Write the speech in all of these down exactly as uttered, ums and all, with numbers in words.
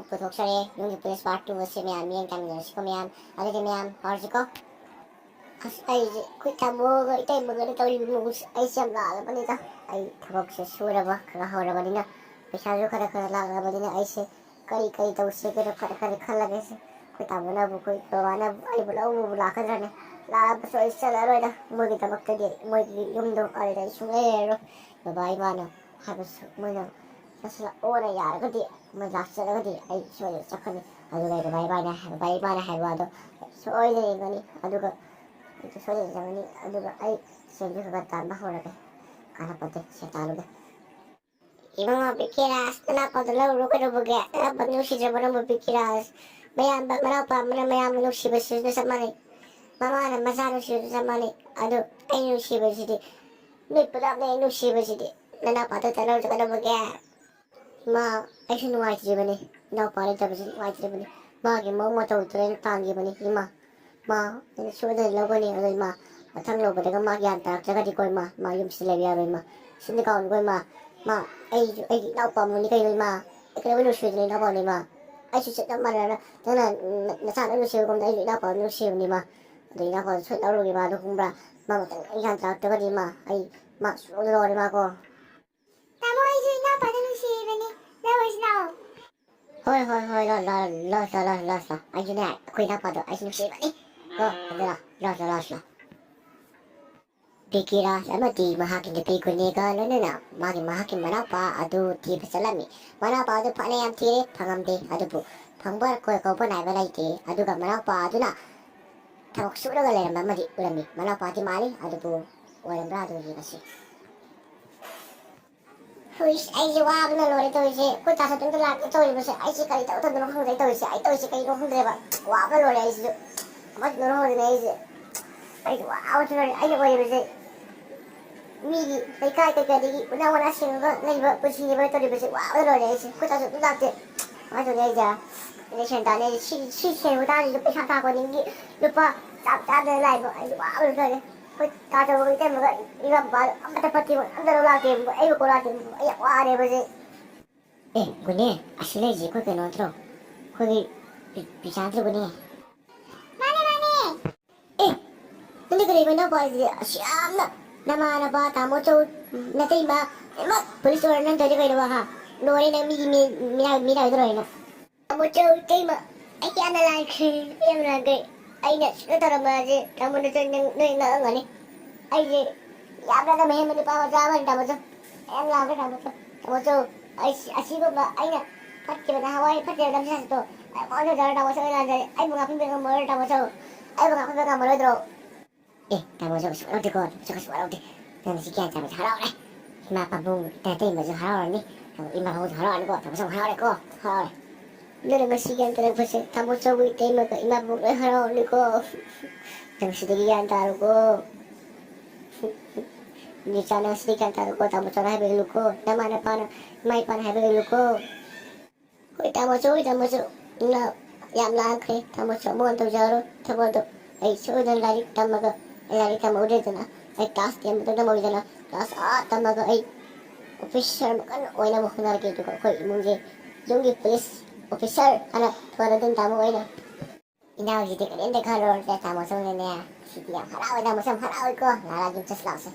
ꯄꯨꯊꯣꯛꯆꯔꯦ꯫ ꯌꯨꯝꯒꯤ police part two ꯑꯁꯦ ꯃꯌꯥꯝ ꯃꯤꯠꯌꯦꯡ ꯇꯥꯃꯤꯟꯅꯔꯁꯤꯀꯣ ꯃꯌꯥꯝ꯫ ꯑꯗꯨꯗꯤ ꯃꯌꯥꯝ ꯍꯧꯔꯁꯤꯀꯣ꯫ ꯑꯁ, ꯑꯩꯁꯦ ꯑꯩꯈꯣꯏ ꯇꯥꯃꯣꯒ ꯏꯇꯩꯃꯒꯅ ꯇꯧꯔꯤꯕ ꯃꯑꯣꯡꯁꯦ ꯑꯩꯁꯦ ꯌꯥꯝ ꯂꯥꯜꯂꯕꯅꯤꯗ꯫ ꯑꯩ ꯊꯕꯛꯁꯦ ꯁꯨꯔꯕ ꯈꯔ ꯍꯧꯔꯕꯅꯤꯅ, ꯄꯩꯁꯥꯁꯨ ꯈꯔ ꯈꯔ ꯂꯥꯛꯂꯕꯅꯤꯅ ꯑꯩꯁꯦ ꯀꯔꯤ ꯀꯔꯤ ꯇꯧꯁꯤꯒꯦꯅ ꯈꯔ ꯈꯔ ꯈꯜꯂꯒꯦꯁꯦ꯫ ꯑꯩꯈꯣꯏ ꯇꯥꯃꯣꯅꯕꯨ, ꯑꯩꯈꯣꯏ ꯕꯕꯥꯅꯕꯨ ꯑꯩꯕꯨ ꯂꯧꯕꯕꯨ ꯂꯥꯛꯀꯗ꯭ꯔꯅꯦ? ꯂꯥꯛꯑꯕꯁꯨ ꯑꯩ ꯆꯠꯂꯔꯣꯏꯗ꯫ ꯃꯣꯏꯒꯤꯗꯃꯛꯇꯗꯤ ꯃꯣꯏꯒꯤ ꯌꯨꯝꯗꯣ ꯑꯗꯨꯗ ꯑꯩ ꯁꯨꯡꯂꯩ ꯂꯩꯔꯔꯣꯏ꯫ ꯕꯕꯥ ꯏꯃꯥꯅ ꯍꯥꯏꯕꯁꯨ ꯃꯣꯏꯅ ꯆꯠꯁꯤꯜꯂꯛꯑꯣꯅ ꯌꯥꯔꯒꯗꯤ, ꯃꯣꯏ ꯂꯥꯛꯆꯔꯒꯗꯤ ꯑꯩ ꯁꯣꯏꯗꯅ ꯆꯠꯀꯅꯤ꯫ ꯑꯗꯨꯒ ꯕꯕꯥ ꯏꯃꯥꯅ ꯍꯥꯏ-, ꯕꯕꯥ ꯏꯃꯥꯅ ꯍꯥꯏꯕ ꯋꯥꯗꯣ ꯑꯩ ꯁꯣꯏꯗꯅ ꯏꯟꯒꯅꯤ꯫ ꯑꯗꯨꯒ ꯑꯩꯁꯨ ꯁꯣꯏꯗꯅ ꯆꯪꯒꯅꯤ꯫ ꯑꯗꯨꯒ ꯑꯩ ꯁꯦꯟꯁꯨ ꯈꯔ ꯈꯔ ꯇꯥꯟꯕ ꯍꯧꯔꯒꯦ꯫ ꯀꯥꯟꯅꯄꯣꯠꯇꯦ, ꯁꯦꯟ ꯇꯥꯜꯂꯨꯒꯦ꯫ ꯏꯕꯨꯡꯉꯣ ꯕꯤꯀꯤꯔꯥꯖ, ꯅꯅꯥꯎꯄꯥꯗꯣ ꯂꯧꯔꯨꯔꯣ ꯀꯩꯗꯧꯕꯒꯦ? ꯅꯅꯥꯎꯄꯥ ꯅꯨꯡꯁꯤꯗ꯭ꯔꯕꯣ ꯅꯪꯕꯨ ꯕꯤꯀꯤꯔꯥꯖ? ꯃꯌꯥꯝꯕ, ꯃꯅꯥꯎꯄꯥ ꯑꯃꯅ ꯃꯌꯥꯝꯕ ꯅꯨꯡꯁꯤꯕꯁꯤꯁꯨ ꯆꯞ ꯃꯥꯟꯅꯩ꯫ ꯃꯃꯥꯅ ꯃꯆꯥ ꯅꯨꯡꯁꯤꯕꯁꯨ ꯆꯞ ꯃꯥꯟꯅꯩ꯫ ꯑꯗꯨ ꯑꯩ ꯅꯨꯡꯁꯤꯕꯁꯤꯗꯤ, ꯅꯣꯏ ꯄꯨꯂꯞꯅꯦ ꯑꯩ ꯅꯨꯡꯁꯤꯕꯁꯤꯗꯤ꯫ ꯅꯅꯥꯎꯄꯥꯗꯣ ꯇ ꯂꯧꯔꯨꯔꯣ ꯀꯩꯗꯧꯕꯒꯦ? ꯏꯃꯥ, ꯑꯩꯁꯨ ꯅꯨꯡꯉꯥꯏꯇ꯭ꯔꯤꯕꯅꯤ꯫ ꯏꯅꯥꯎꯄꯥ ꯂꯩꯇꯕꯁꯤ ꯅꯨꯡꯉꯥꯏꯇ꯭ꯔꯤꯕꯅꯤ꯫ ꯃꯥꯒꯤ ꯃꯑꯣꯡ ꯃꯇꯧꯗꯨꯗ ꯑꯩꯅ ꯇꯥꯟꯈꯤꯕꯅꯤ꯫ ꯏꯃꯥ, ꯃꯥ, ꯑꯩꯅ ꯁꯣꯏꯗꯅ ꯂꯧꯒꯅꯤ꯫ ꯑꯗꯣ ꯏꯃꯥ, ꯃꯊꯪ ꯂꯧꯕꯗꯒ ꯃꯥ ꯒ꯭ꯌꯥꯟ ꯇꯥꯔꯛꯇ꯭ꯔꯒꯗꯤꯀꯣ ꯏꯃꯥ, ꯃꯥ ꯌꯨꯝꯁꯤꯗ ꯂꯩꯕ ꯌꯥꯔꯣꯏ ꯏꯃꯥ꯫ ꯁꯤꯟꯗ ꯀꯥꯎꯅꯤꯀꯣ ꯏꯃꯥ꯫ ꯃꯥ, ꯑꯩꯁꯨ ꯑꯩꯒꯤ ꯏꯅꯥꯎꯄꯥ ꯑꯃꯅꯤ ꯀꯩꯅꯣ ꯏꯃꯥ꯫ ꯑꯩ ꯀꯩꯗꯧꯕꯩ ꯅꯨꯡꯁꯤꯔꯣꯏꯗꯣꯏꯅꯣ ꯏꯅꯥꯎꯄꯥꯅꯣ ꯏꯃꯥ? ꯑꯩꯁꯨ ꯆꯞ ꯃꯥꯟꯅꯅ ꯅꯪꯅ ꯅ-, ꯅꯆꯥ ꯂꯣꯏ ꯅꯨꯡꯁꯤꯕꯒꯨꯝꯗ ꯑꯩꯁꯨ ꯏꯅꯥꯎꯄꯥ ꯅꯨꯡꯁꯤꯕꯅꯤ ꯏꯃꯥ꯫ ꯑꯗꯣ ꯏꯅꯥꯎꯄꯥꯗꯣ ꯁꯣꯏ ꯂꯧꯔꯨꯒꯦ ꯏꯃꯥ, ꯑꯗꯣ ꯈꯪꯕ꯭ꯔꯥ? ꯃꯥ ꯃꯊꯪ ꯒ꯭ꯌꯥꯟ ꯇꯥꯔꯛꯇ꯭ꯔꯒꯗꯤ ꯏꯃꯥ, ꯑꯩ ꯃꯥ ꯁꯨꯡꯂꯧ ꯂꯧꯔꯔꯣꯏ ꯏꯃꯥ ꯀꯣ꯫ ꯇꯥꯃꯣ, ꯑꯩꯁꯨ ꯏꯅꯥꯎꯄꯥꯗ ꯅꯨꯡꯁꯤꯔꯤꯕꯅꯤ, ꯂꯧꯔꯁꯤ ꯂꯥꯛꯑꯣ꯫ ꯍꯣꯏ, ꯍꯣꯏ, ꯍꯣꯏ, ꯂꯥꯛꯑꯣ, ꯂꯥꯛꯑꯣ, ꯂꯥꯛꯑꯣ, ꯂꯥꯛꯑꯣ, ꯂꯥꯛꯑꯣ, ꯂꯥꯛꯑꯣ꯫ ꯑꯩꯁꯨꯅꯦ, ꯑꯩꯈꯣꯏ ꯏꯅꯥꯎꯄꯥꯗꯣ ꯑꯩꯁꯨ ꯅꯨꯡꯁꯤꯕꯅꯤ꯫ ꯀꯣ, ꯑꯗꯨ ꯂꯥꯛꯑꯣ, ꯂꯥꯛꯑꯣ, ꯂꯥꯛꯑꯣ, ꯂꯥꯛꯑꯣ꯫ ꯕꯤꯀꯤꯔꯥꯖ ꯑꯃꯗꯤ ꯃꯍꯥꯛꯀꯤ ꯅꯨꯄꯤ ꯒꯨꯅꯦꯒ ꯂꯣꯏꯅꯅ ꯃꯥꯒꯤ, ꯃꯍꯥꯛꯀꯤ ꯃꯅꯥꯎꯄꯥ ꯑꯗꯨ ꯊꯤꯕ ꯆꯠꯂꯝꯃꯤ꯫ ꯃꯅꯥꯎꯄꯥ ꯑꯗꯨ ꯐꯅ ꯌꯥꯝ ꯊꯤꯔꯦ, ꯐꯪꯉꯝꯗꯦ꯫ ꯑꯗꯨꯕꯨ ꯐꯪꯕ ꯀꯣꯏ ꯀꯧꯕ ꯅꯥꯏꯕ ꯂꯩꯇꯦ꯫ ꯑꯗꯨꯒ ꯃꯅꯥꯎꯄꯥ ꯑꯗꯨꯅ ꯊꯕꯛ ꯁꯨꯔꯒ ꯂꯩꯔꯝꯕ ꯑꯃꯗꯤ ꯎꯔꯝꯃꯤ꯫ ꯃꯅꯥꯎꯄꯥꯗꯤ ꯃꯥꯜꯂꯤ, ꯑꯗꯨꯕꯨ ꯑꯣꯏꯔꯝꯕ꯭ꯔꯥ ꯑꯗꯨ ꯌꯦꯡꯉꯁꯤ꯫ ꯍꯨꯏꯁ, ꯑꯩꯁꯦ ꯋꯥꯕꯅ ꯂꯣꯏꯔꯦ ꯇꯧꯔꯤꯁꯦ꯫ ꯑꯩꯈꯣꯏ ꯇꯥ ꯁꯇꯨꯟꯗ ꯂꯥꯛꯀꯦ ꯇꯧꯔꯤꯕꯁꯦ, ꯑꯩꯁꯦ ꯀꯔꯤ ꯇꯧꯗꯣꯏꯅꯣ ꯈꯪꯗ꯭ꯔꯦ ꯇꯧꯔꯤꯁꯦ꯫ ꯑꯩ ꯇꯧꯔꯤꯁꯦ ꯀꯩꯅꯣ ꯈꯪꯗ꯭ꯔꯦꯕ꯫ ꯋꯥꯕꯅ ꯂꯣꯏꯔꯦ ꯑꯩꯁꯤꯁꯨ꯫ ꯀꯃꯥꯏꯅ ꯇꯧꯗꯣꯏꯅꯣ ꯈꯪꯗꯦꯅꯦ ꯑꯩꯁꯦ꯫ ꯑꯩꯁꯦ ꯋꯥꯕꯁꯨ ꯂꯣꯏꯔꯦ꯫ ꯑꯩꯅ ꯑꯣꯏꯔꯤꯕꯁꯦ ꯃꯤꯒꯤ ꯂꯩꯀꯥꯏ ꯀꯩꯀꯥꯗꯒꯤ ꯎꯅꯥ ꯋꯥꯅꯥ ꯁꯦꯡꯉꯒ ꯂꯩꯕ ꯄꯨꯟꯁꯤꯅꯦꯕ ꯇꯧꯔꯤꯕꯁꯦ꯫ ꯋꯥꯕꯅ ꯂꯣꯏꯔꯦ ꯑꯩꯁꯦ꯫ ꯑꯩꯈꯣꯏ ꯇꯥꯁꯨ ꯑꯗꯨꯝ ꯂꯥꯛꯇꯦ꯫ ꯀꯃꯥꯏꯅ ꯇꯧꯅꯤ ꯑꯩꯁꯦ? ꯑꯩ ꯁꯦꯟ ꯇꯥꯅꯤ ꯑꯩꯁꯦ꯫ ꯁꯤ, ꯁꯤ ꯁꯦꯟ ꯈꯨꯇꯥꯟꯁꯤꯁꯨ ꯄꯩꯁꯥ ꯊꯥꯛꯄ ꯅꯤꯡꯒꯤ ꯂꯨꯄꯥ ꯆꯥꯝ ꯆꯥꯗꯅ ꯂꯥꯛꯏꯕ꯫ ꯑꯩꯁꯦ ꯋꯥꯕꯅ ꯂꯣꯏꯔꯦ꯫ ꯑꯩꯈꯣꯏ ꯇꯥ ꯇꯧꯕꯒ ꯏꯇꯩꯃꯒ ꯏꯅꯥꯎꯄꯥꯗꯣ ꯑꯝꯇ ꯐꯠꯇꯦꯕ꯫ ꯑꯝꯇ ꯂꯧ ꯂꯥꯛꯇꯦꯕ꯫ ꯑꯩꯕꯨ ꯀꯧ ꯂꯥꯛꯇꯦꯕ꯫ ꯑꯩ ꯌꯥꯝ ꯋꯥꯔꯦꯕ ꯍꯧꯖꯤꯛ꯫ ꯑꯦ, ꯒꯨꯅꯦ, ꯑꯁꯤ ꯂꯩꯔꯤꯁꯦ ꯑꯩꯈꯣꯏ ꯀꯩꯅꯣ ꯅꯠꯇ꯭ꯔꯣ? ꯑꯩꯈꯣꯏꯒꯤ ꯄꯤ-, ꯄꯤꯁꯥ ꯅꯠꯇ꯭ꯔꯣ, ꯒꯨꯅꯦ? ꯃꯥꯅꯦ, ꯃꯥꯅꯦ꯫ ꯑꯦ, ꯅꯪꯗꯤ ꯀꯔꯤꯅꯣ ꯏꯅꯥꯎꯄꯥꯁꯤꯗꯤ ꯑꯁꯤ ꯌꯥꯝꯅ ꯅꯃꯥꯟꯅꯕ ꯇꯥꯃꯣ ꯆꯧ ꯅꯇꯩꯃ ꯂꯣꯏꯅꯃꯛ ꯄꯨꯂꯤꯁ ꯑꯣꯏꯔ ꯅꯪ ꯇꯧꯔꯤꯁꯦ ꯀꯩꯅꯣꯕ, ꯍꯥ? ꯂꯣꯏꯔꯦ ꯅꯪ ꯃꯤꯒꯤ ꯃꯤ-, ꯃꯤꯔꯥꯏ-, ꯃꯤꯔꯥꯏꯗꯧꯔꯦ ꯅꯪ꯫ ꯇꯥꯃꯣ ꯆꯧ ꯏꯇꯩꯃ, ꯑꯩ ꯌꯥꯝꯅ ꯂꯥꯟꯈ꯭ꯔꯦ, ꯑꯩ ꯌꯥꯝꯅ ꯂꯥꯟꯈ꯭ꯔꯦ꯫ ꯑꯩꯅ ꯁꯨꯛꯇꯧ ꯇꯧꯔꯝꯕꯁꯦ ꯇꯥꯃꯣꯅꯁꯨ ꯅꯪ, ꯅꯣꯏ ꯉꯥꯡꯉꯝꯒꯅꯤ꯫ ꯑꯩꯁꯦ ꯌꯥꯝꯅ ꯂꯝ ꯍꯦꯟꯕ ꯅꯨꯄꯥ ꯃꯆꯥ ꯑꯃꯅꯤ ꯇꯥꯃꯣ ꯆꯧ꯫ ꯑꯩ ꯌꯥꯝ ꯂꯥꯟꯈ꯭ꯔꯦ ꯇꯥꯃꯣ ꯆꯧ꯫ ꯇꯥꯃꯣ ꯆꯧ, ꯑꯩ ꯁꯤ-, ꯑꯁꯤꯒꯨꯝꯕ ꯑꯩꯅ ꯐꯠꯇ꯭ꯔꯤꯕ ꯅꯍꯥꯟꯋꯥꯏ ꯐꯠꯇ꯭ꯔꯤꯕ ꯂꯝꯆꯠꯁꯤꯡꯗꯣ ꯑꯩ ꯃꯉꯣꯟꯗ ꯇꯧꯔ ꯇꯥꯃꯣ ꯆꯧ ꯑꯩ ꯂꯥꯟꯖꯔꯦ꯫ ꯑꯩꯕꯨ ꯉꯥꯛꯄꯤꯕ ꯉꯝꯃꯔꯣꯏ ꯇꯥꯃꯣ ꯆꯧ꯫ ꯑꯩꯕꯨ ꯉꯥꯛꯄꯤꯕ ꯉꯝꯃꯔꯣꯏꯗ꯭ꯔꯣ? ꯑꯦ, ꯇꯥꯃꯣ ꯆꯧ, ꯀꯩꯁꯨ ꯋꯥꯔꯧꯗꯦꯀꯣ, ꯇꯥꯃꯣ ꯆꯧ, ꯀꯩꯁꯨ ꯋꯥꯔꯧꯗꯦ꯫ ꯅꯪ ꯉꯁꯤ ꯒ꯭ꯌꯥꯟ ꯇꯥꯕꯁꯦ ꯍꯔꯥꯎꯔꯦ꯫ ꯏꯃꯥ ꯄꯥꯕꯨꯡ ꯏꯇꯩꯃꯁꯨ ꯍꯔꯥꯎꯔꯅꯤ꯫ ꯏꯃꯥ ꯄꯥꯕꯨꯡꯁꯨ ꯍꯔꯥꯎꯔꯅꯤꯀꯣ, ꯇꯥꯃꯣ ꯆꯧ ꯍꯔꯥꯎꯔꯦꯀꯣ, ꯍꯔꯥꯎꯔꯦ꯫ ꯅꯪꯅ ꯉꯁꯤ ꯒ꯭ꯌꯥꯟ ꯇꯥꯔꯛꯄꯁꯦ, ꯇꯥꯃꯣ ꯆꯧꯒꯤ ꯏꯇꯩꯃꯒ ꯏꯃꯥ ꯄꯥꯕꯨꯡ ꯂꯣꯏ ꯍꯔꯥꯎꯔꯅꯤꯀꯣ꯫ ꯅꯪ ꯁꯤꯗꯒꯤ ꯒ꯭ꯌꯥꯟ ꯇꯥꯔꯣꯀꯣ꯫ ꯅꯤꯆꯥ, ꯅꯪ ꯁꯤꯗꯒꯤ ꯒ꯭ꯌꯥꯟ ꯇꯥꯔꯣꯀꯣ, ꯇꯥꯃꯣ ꯆꯧꯅ ꯍꯥꯏꯕ ꯏꯜꯂꯨꯀꯣ, ꯅꯃꯥ ꯅꯄꯥꯅ, ꯏꯃꯥ ꯏꯄꯥꯅ ꯍꯥꯏꯕ ꯏꯜꯂꯨꯀꯣ꯫ ꯍꯣꯏ ꯇꯥꯃꯣ ꯆꯧ, ꯍꯣꯏ ꯇꯥꯃꯣ ꯆꯧ꯫ ꯏꯃꯥ ꯌꯥꯝ ꯂꯥꯡꯈ꯭ꯔꯦ꯫ ꯇꯥꯃꯣ ꯆꯧ, ꯑꯃꯨꯛ ꯍꯟꯅ ꯇꯧꯖꯔꯔꯣꯏ ꯊꯕꯛ ꯑꯗꯣ꯫ ꯑꯩ ꯁꯣꯏꯗꯅ ꯂꯥꯏꯔꯤꯛ ꯇꯝꯃꯒ, ꯑꯩ ꯂꯥꯏꯔꯤꯛ ꯇꯝꯍꯧꯗ꯭ꯔꯦꯗꯅ, ꯑꯩ class ten ꯃꯇꯪ ꯇꯝꯍꯧꯏꯗꯅ, class ꯑꯥ ꯇꯝꯃꯒ ꯑꯩ officer ꯑꯃ ꯀꯟꯅ ꯑꯣꯏꯅꯕ ꯍꯣꯠꯅꯔꯒꯦ꯫ ꯑꯗꯨꯒ ꯑꯩꯈꯣꯏ ꯏꯃꯨꯡꯁꯦ ꯌꯨꯝꯒꯤ police officer ꯍꯥꯏꯅ ꯊꯣꯟꯅꯗꯣꯏꯅꯤ ꯇꯥꯃꯣ ꯑꯩꯅ꯫ ꯏꯅꯥꯎꯁꯤꯗꯤ ꯀꯔꯤꯝꯇ ꯈꯜꯂꯨꯔꯗꯦ ꯇꯥꯃꯣ ꯆꯧꯅꯅꯦ꯫ ꯁꯤꯗꯤ ꯌꯥꯝ ꯍꯔꯥꯎꯋꯦ ꯇꯥꯃꯣ ꯆꯧ, ꯌꯥꯝ ꯍꯔꯥꯎꯋꯦꯀꯣ꯫ ꯂꯥꯛꯑꯒꯦ, just ꯂꯥꯛꯁꯦ꯫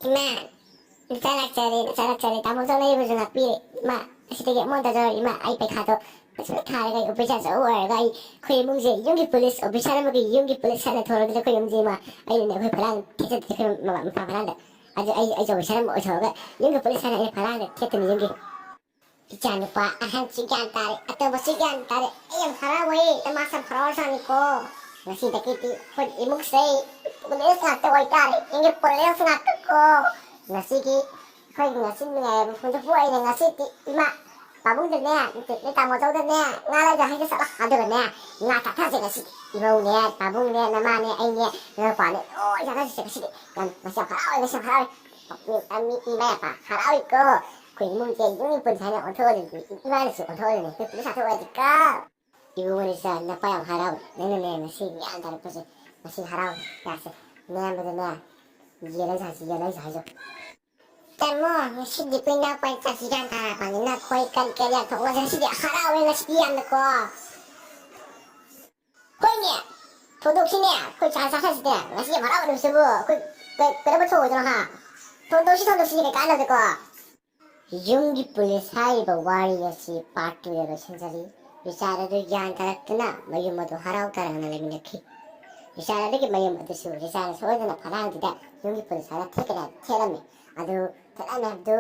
ꯏꯃꯥ, ꯅꯆꯥ ꯂꯥꯛꯆꯔꯦ, ꯅꯆꯥ ꯂꯥꯛꯆꯔꯦ꯫ ꯇꯥꯃꯣ ꯆꯧꯅ ꯑꯩꯕꯨꯁꯨ ꯉꯥꯛꯄꯤꯔꯦ꯫ ꯏꯃꯥ, ꯑꯁꯤꯗꯒꯤ ꯑꯃꯨꯛ ꯍꯟꯅ ꯇꯧꯖꯔꯣꯏ꯫ ꯏꯃꯥ, ꯑꯩ ꯄꯩꯈꯥꯗꯣ ꯐꯖꯅ ꯊꯥꯔꯒ ꯑꯩ officer ꯑꯆꯧꯕ ꯑꯣꯏꯔꯒ ꯑꯩ ꯑꯩꯈꯣꯏ ꯏꯃꯨꯡꯁꯦ ꯌꯨꯝꯒꯤ police officer ꯑꯃꯒꯤ ꯌꯨꯝꯒꯤ police ꯍꯥꯏꯅ ꯊꯣꯔꯛꯇꯅ ꯑꯩꯈꯣꯏ ꯌꯨꯝꯁꯦ ꯏꯃꯥ꯫ ꯑꯩꯅꯅꯦ ꯑꯩꯈꯣꯏ ꯐꯂꯥꯡ ꯊꯦꯠꯆꯗꯦ ꯑꯩꯈꯣꯏ ꯃꯃꯥ ꯃꯄꯥ ꯐꯂꯥꯡꯗ꯫ ꯑꯗꯨ ꯑꯩ, ꯑꯩꯁꯨ officer ꯑꯃ ꯑꯣꯏꯊꯣꯛꯑꯒ ꯌꯨꯝꯒꯤ police ꯍꯥꯏꯅ ꯑꯩꯅ ꯐꯂꯥꯡꯗ ꯊꯦꯠꯇꯅ ꯌꯨꯝꯒꯤ꯫ ꯏꯆꯥ ꯅꯨꯄꯥ ꯑꯍꯟꯁꯤ ꯒ꯭ꯌꯥꯟ ꯇꯥꯔꯦ, ꯑꯇꯣꯝꯕꯁꯤ ꯒ꯭ꯌꯥꯟ ꯇꯥꯔꯦ꯫ ꯑꯩ ꯌꯥꯝ ꯍꯔꯥꯎꯋꯦ, ꯅꯃꯥ ꯁꯝ ꯍꯔꯥꯎꯔꯖꯥꯠꯅꯤꯀꯣ꯫ ꯉꯁꯤꯗꯒꯤꯗꯤ ꯑꯩꯈꯣꯏ ꯏꯃꯨꯡꯁꯦ police ꯉꯥꯛꯇ ꯑꯣꯏꯇꯥꯔꯦ, ꯌꯨꯝꯒꯤ police ꯉꯥꯛꯇꯀꯣ꯫ ꯉꯁꯤꯒꯤ ꯑꯩꯈꯣꯏꯒꯤ ꯉꯁꯤ ꯅꯨꯡꯉꯥꯏꯕ ꯐꯣꯡꯗꯣꯛꯄ ꯑꯣꯏꯅ ꯉꯁꯤꯗꯤ ꯏꯃꯥ ꯄꯥꯕꯨꯡꯗꯅꯦ, ꯅꯠꯇꯦ, ꯅꯣꯏ ꯇꯥꯃꯣ ꯆꯧꯗꯅꯦ, ꯉꯥ ꯂꯩꯔꯨ ꯍꯥꯏꯒꯦ ꯆꯠꯂꯣ꯫ ꯑꯗꯨꯒꯅꯦ, ꯉꯥ ꯆꯥꯊꯁꯦ ꯉꯁꯤꯗꯤ꯫ ꯏꯃꯧꯅꯦ, ꯄꯥꯕꯨꯡꯅꯦ, ꯅꯃꯥꯅꯦ, ꯑꯩꯅꯦ, ꯅꯅꯥꯎꯄꯥꯅꯦ, ꯂꯣꯏ ꯆꯥꯊꯁꯦ ꯉꯁꯤꯗꯤ꯫ ꯌꯥꯝ, ꯉꯁꯤ ꯌꯥꯝ ꯍꯔꯥꯎꯋꯦ, ꯉꯁꯤ ꯌꯥꯝ ꯍꯔꯥꯎꯋꯦ꯫ ꯃꯤ, ꯃꯤ, ꯏꯃꯥ ꯏꯄꯥ ꯍꯔꯥꯎꯏꯀꯣ꯫ ꯑꯩꯈꯣꯏ ꯏꯃꯨꯡꯁꯦ ꯌꯨꯝꯒꯤ ꯄꯨꯟꯁꯤ ꯍꯥꯏꯅ ꯑꯣꯟꯊꯣꯛꯑꯗꯤ, ꯏꯃꯥꯅꯁꯨ ꯑꯣꯟꯊꯣꯛꯑꯗꯤ, ꯅꯣꯏ ꯄꯨꯂꯞ ꯆꯥꯊꯣꯛꯑꯗꯤꯀꯣ꯫ ꯏꯕꯨꯡꯉꯣ ꯅꯤꯆꯥ, ꯅꯄꯥ ꯌꯥꯝ ꯍꯔꯥꯎꯋꯦ꯫ ꯅꯪꯅꯅꯦ, ꯉꯁꯤ ꯒ꯭ꯌꯥꯟ ꯇꯥꯔꯛꯄꯁꯦ, ꯉꯁꯤ ꯍꯔꯥꯎꯋꯦ꯫ ꯌꯥꯁꯦ, ꯅꯌꯥꯝꯕꯗꯅꯦ, ꯌꯦꯜ ꯂꯩꯁꯨ ꯍꯥꯏꯁꯦ, ꯌꯦꯜ ꯂꯩꯁꯨ ꯍꯥꯏꯁꯦ꯫ ꯇꯥꯃꯣ, ꯉꯁꯤꯗꯤ ꯑꯩꯈꯣꯏ ꯏꯅꯥꯎꯄꯥ ꯆꯥꯛꯁꯤ ꯒ꯭ꯌꯥꯟ ꯇꯥꯔꯛꯄꯅꯤꯅ ꯑꯩꯈꯣꯏ ꯀꯔꯤ ꯀꯔꯤ ꯌꯥꯝ ꯊꯣꯛꯑꯒ ꯉꯁꯤꯗꯤ ꯍꯔꯥꯎꯋꯦ ꯉꯁꯤꯗꯤ ꯌꯥꯝꯅꯀꯣ꯫ ꯍꯣꯏꯅꯦ, ꯊꯣꯡꯗꯣꯛꯁꯤꯅꯦ, ꯑꯩꯈꯣꯏ ꯆꯥ ꯆꯥꯊꯁꯤꯅꯦ꯫ ꯉꯁꯤꯗꯤ ꯌꯥꯝ ꯍꯔꯥꯎꯕ ꯅꯨꯃꯤꯠꯁꯤꯕꯨ ꯑꯩꯈꯣꯏ ꯀꯩ-, ꯀꯩꯗꯧꯕ ꯊꯣꯡꯉꯣꯏꯗꯣꯏꯅꯣ ꯍꯥ? ꯊꯣꯡꯗꯣꯛꯁꯤ, ꯊꯣꯡꯗꯣꯛꯁꯤ, ꯀꯩ ꯀꯥꯟꯅꯕꯗꯀꯣ꯫ ꯌꯨꯝꯒꯤ ꯄꯨꯂꯤꯁ ꯍꯥꯏꯔꯤꯕ ꯋꯥꯔꯤ ꯑꯁꯤ part two ꯗ ꯂꯣꯏꯁꯤꯟꯖꯔꯤ꯫ ꯔꯤꯆꯥꯔꯗ ꯑꯗꯨ ꯒ꯭ꯌꯥꯟ ꯇꯥꯔꯛꯇꯨꯅ ꯃꯌꯨꯝ ꯑꯗꯨ ꯍꯔꯥꯎ ꯇꯌꯥꯝꯅ ꯂꯩꯃꯤꯟꯅꯈꯤ꯫ ꯔꯤꯆꯥꯔꯗ ꯑꯗꯨꯒꯤ ꯃꯌꯨꯝ ꯑꯗꯨꯁꯨ ꯔꯤꯆꯥꯔꯗ ꯁꯣꯏꯗꯅ ꯐꯥꯂꯥꯡꯗꯨꯗ ꯌꯨꯝꯒꯤ ꯄꯨꯂꯤꯁ ꯍꯥꯏꯅ ꯊꯦꯠꯀꯅꯤ ꯍꯥꯏꯅ ꯊꯦꯠꯂꯝꯃꯤ꯫ ꯑꯗꯨ ꯊꯦꯠꯂꯝꯃꯤ ꯍꯥꯏꯕꯗꯨ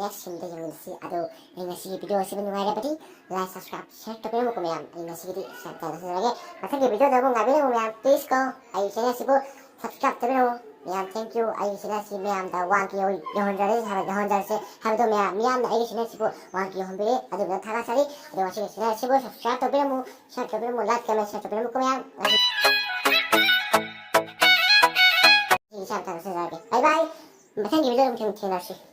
next scene ꯗ ꯌꯦꯡꯃꯤꯟꯅꯁꯤ꯫ ꯑꯗꯨ ꯑꯩ ꯉꯁꯤꯒꯤ video ꯑꯁꯤꯕꯨ ꯅꯨꯡꯉꯥꯏꯔꯕꯗꯤ like, subscribe, share ꯇꯧꯕꯤꯔꯝꯃꯨꯀꯣ ꯃꯌꯥꯝ꯫ ꯑꯩ ꯉꯁꯤꯒꯤꯗꯤ ꯁ꯭ꯋꯥꯏꯗ ꯂꯣꯏꯁꯤꯟꯖꯔꯒꯦ꯫ ꯃꯊꯪꯒꯤ video ꯗ ꯑꯃꯨꯛ ꯉꯥꯏꯕꯤꯔꯝꯃꯨ ꯃꯌꯥꯝ, please ꯀꯣ꯫ ꯑꯩꯒꯤ channel ꯑꯁꯤꯕꯨ subscribe ꯇꯧꯕꯤꯔꯝꯃꯨ ꯃꯌꯥꯝ, thank you꯫ ꯑꯩꯒꯤ channel ꯑꯁꯤ ꯃꯌꯥꯝꯗ ꯋꯥꯟ ꯀꯦ ꯌꯧꯍꯟꯖꯔꯁꯤ ꯍꯥꯏꯕ, ꯌꯧꯍꯟꯖꯔꯁꯦ ꯍꯥꯏꯕꯗꯣ ꯃꯌꯥꯝ, ꯃꯤꯌꯥꯝꯅ ꯑꯩꯒꯤ channel ꯑꯁꯤꯕꯨ ꯋꯥꯟ ꯀꯦ ꯌꯧꯍꯟꯕꯤꯔꯦ, ꯑꯗꯨꯒꯤꯗꯃꯛ ꯊꯥꯒꯠꯆꯔꯤ꯫ ꯑꯗꯨꯒ ꯉꯁꯤꯒꯤ channel ꯑꯁꯤꯕꯨ subscribe ꯇꯧꯕꯤꯔꯝꯃꯨ, share ꯇꯧꯕꯤꯔꯝꯃꯨ, like, comment, share ꯇꯧꯕꯤꯔꯝꯃꯨꯀꯣ ꯃꯌꯥꯝ꯫ ꯉꯁꯤ ꯏꯁꯥ ꯃꯊꯪ ꯂꯣꯏꯁꯤꯟꯖꯔꯒꯦ꯫ Bye bye꯫ ꯃꯊꯪꯒꯤ video ꯗ ꯑꯃꯨꯛ ꯊꯦꯡ-, ꯊꯦꯡꯅꯔꯁꯤ꯫